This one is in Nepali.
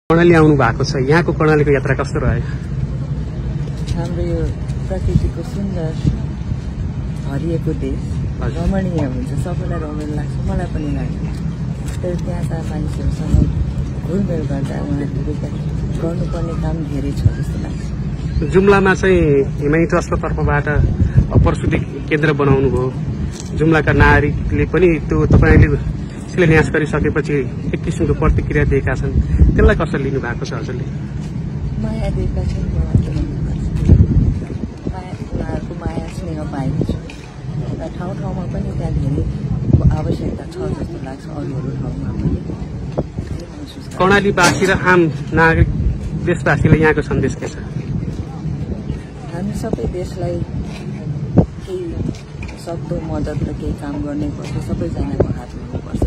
कर्णाली आउनु भएको छ, यहाँको कर्णालीको यात्रा कस्तो रह्यो? हाम्रो यो प्रकृतिको सुन्दर हरिएको देश रमणीय हुन्छ, सबैलाई रमाइलो लाग्छ, मलाई पनि लाग्छ। तर त्यहाँका मानिसहरूसँग घुलमेल गर्दा उहाँहरूले गर्नुपर्ने काम धेरै छ जस्तो लाग्छ। जुम्लामा चाहिँ हिमालय ट्रस्टको तर्फबाट प्रसुति केन्द्र बनाउनु भयो। जुम्लाका नागरिकले पनि त्यो तपाईँले शिलान्यास गरिसकेपछि एक किसिमको प्रतिक्रिया दिएका छन्, त्यसलाई कसरी लिनु भएको छ हजुरले? माया दिएका छन्, उहाँहरूको माया स्नेह पाएको छु र ठाउँ ठाउँमा पनि त्यहाँ धेरै आवश्यकता छ जस्तो लाग्छ। अरू ठाउँमा पनि कर्णालीवासी र आम नागरिक देशवासीलाई यहाँको सन्देश के छ? हामी सबै देशलाई केही सक्दो मद्दत र केही काम गर्ने पर्छ, सबैजनाको हात हुनुपर्छ।